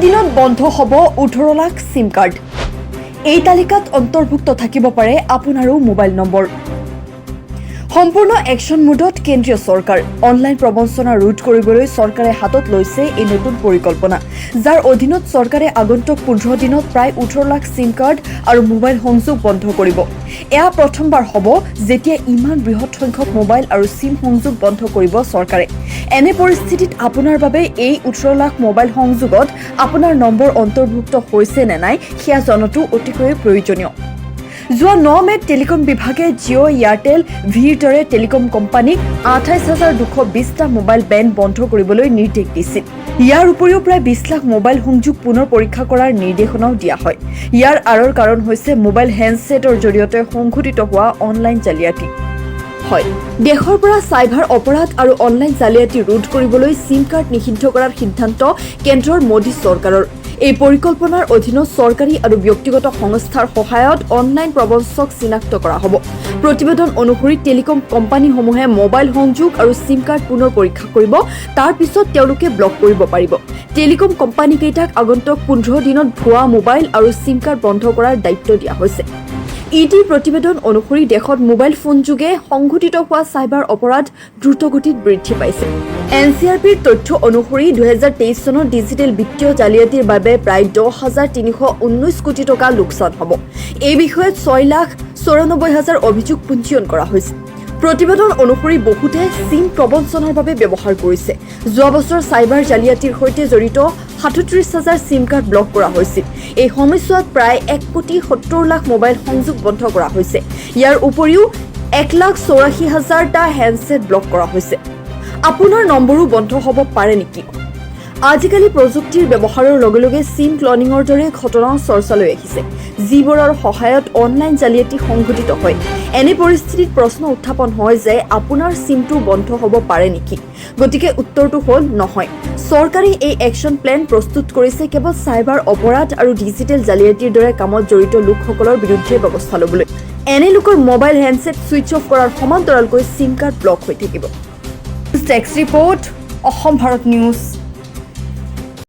দিনত বন্ধ হ'ব 18 লাখ চিম কাৰ্ড। এই তালিকাত অন্তৰ্ভুক্ত থাকিব পাৰে আপোনাৰো মোবাইল নম্বৰ। সম্পূৰ্ণ একশ্যন মোডত কেন্দ্ৰীয় চৰকাৰ। অনলাইন প্ৰবঞ্চনা ৰোধ কৰিবলৈ চৰকাৰে হাতত লৈছে এই নতুন পৰিকল্পনা, যাৰ অধীনত চৰকাৰে আগন্তুক 15 দিনত প্ৰায় 18 লাখ চিম কাৰ্ড আৰু মোবাইল সংযোগ বন্ধ কৰিব। এয়া প্ৰথমবাৰ হ'ব যেতিয়া ইমান বৃহৎ সংখ্যক মোবাইল আৰু চিম সংযোগ বন্ধ কৰিব চৰকাৰে। এনে পৰিস্থিতিত আপোনাৰ বাবে এই 18 লাখ মোবাইল সংযোগত আপোনাৰ নম্বৰ অন্তৰ্ভুক্ত হৈছে নে নাই, সেয়া জনাটো অতিকৈয়ে প্ৰয়োজনীয়। যোৱা 9 মে'ত টেলিকম বিভাগে জিঅ', এয়াৰটেল, ভিৰ দৰে টেলিকম কোম্পানীক 28,220টা মোবাইল বেণ্ড বন্ধ কৰিবলৈ নিৰ্দেশ দিছিল। ইয়াৰ উপৰিও প্ৰায় 20 লাখ মোবাইল সংযোগ পুনৰ পৰীক্ষা কৰাৰ নিৰ্দেশনাও দিয়া হয়। ইয়াৰ আঁৰৰ কাৰণ হৈছে মোবাইল হেণ্ডছেটৰ জৰিয়তে সংঘটিত হোৱা অনলাইন জালিয়াতি। হয়, দেশৰ পৰা চাইবাৰ অপৰাধ আৰু অনলাইন জালিয়াতি ৰোধ কৰিবলৈ চিম কাৰ্ড নিষিদ্ধ কৰাৰ সিদ্ধান্ত কেন্দ্ৰৰ মোদী চৰকাৰৰ। এই পৰিকল্পনাৰ অধীনত চৰকাৰী আৰু ব্যক্তিগত সংস্থাৰ সহায়ত অনলাইন প্ৰবঞ্চক চিনাক্ত কৰা হ'ব। প্ৰতিবেদন অনুসৰি টেলিকম কোম্পানীসমূহে মোবাইল সংযোগ আৰু চিম কাৰ্ড পুনৰ পৰীক্ষা কৰিব। তাৰ পিছত তেওঁলোকে ব্লক কৰিব পাৰিব। টেলিকম কোম্পানীকেইটাক আগন্তুক 15 দিনত ভুৱা মোবাইল আৰু চিম কাৰ্ড বন্ধ কৰাৰ দায়িত্ব দিয়া হৈছে। ইডিৰ প্ৰতিবেদন অনুসৰি দেশত মোবাইল ফোনযোগে সংঘটিত হোৱা চাইবাৰ অপৰাধ দ্ৰুতগতিত বৃদ্ধি পাইছে। এনচিআৰবিৰ তথ্য অনুসৰি 2023 চনত ডিজিটেল বিত্তীয় জালিয়াতিৰ বাবে প্ৰায় 10,319 কোটি টকা লোকচান হ'ব। এই বিষয়ত 6,94,000 অভিযোগ পঞ্জীয়ন কৰা হৈছে। প্ৰতিবেদন অনুসৰি বহুতে চিম প্ৰবঞ্চনাৰ বাবে ব্যৱহাৰ কৰিছে। যোৱা বছৰ চাইবাৰ জালিয়াতিৰ সৈতে জড়িত 37 হাজাৰ চিম কাৰ্ড ব্লক কৰা হৈছিল। এই সময়ছোৱাত প্ৰায় 1 কোটি 70 লাখ মোবাইল সংযোগ বন্ধ কৰা হৈছে। ইয়াৰ উপৰিও 1,84,000টা হেণ্ডছেট ব্লক কৰা হৈছে। আপোনাৰ নম্বৰো বন্ধ হ'ব পাৰে নেকি? আজিকালি প্ৰযুক্তিৰ ব্যৱহাৰৰ লগে লগে চিম ক্লনিঙৰ দৰে ঘটনাও চৰ্চালৈ আহিছে, যিবোৰৰ সহায়ত অনলাইন জালিয়াতি সংঘটিত হয়। এনে পৰিস্থিতিত প্ৰশ্ন উত্থাপন হয় যে আপোনাৰ চিমটো বন্ধ হ'ব পাৰে নেকি? গতিকে উত্তৰটো হ'ল নহয়। চৰকাৰে এই একশ্যন প্লেন প্ৰস্তুত কৰিছে কেৱল চাইবাৰ অপৰাধ আৰু ডিজিটেল জালিয়াতিৰ দৰে কামত জড়িত লোকসকলৰ বিৰুদ্ধে ব্যৱস্থা ল'বলৈ। এনে লোকৰ মোবাইল হেণ্ডছেট ছুইচ অফ কৰাৰ সমান্তৰালকৈ চিম কাৰ্ড ব্লক হৈ থাকিব। Desk report, Assam Bharat news.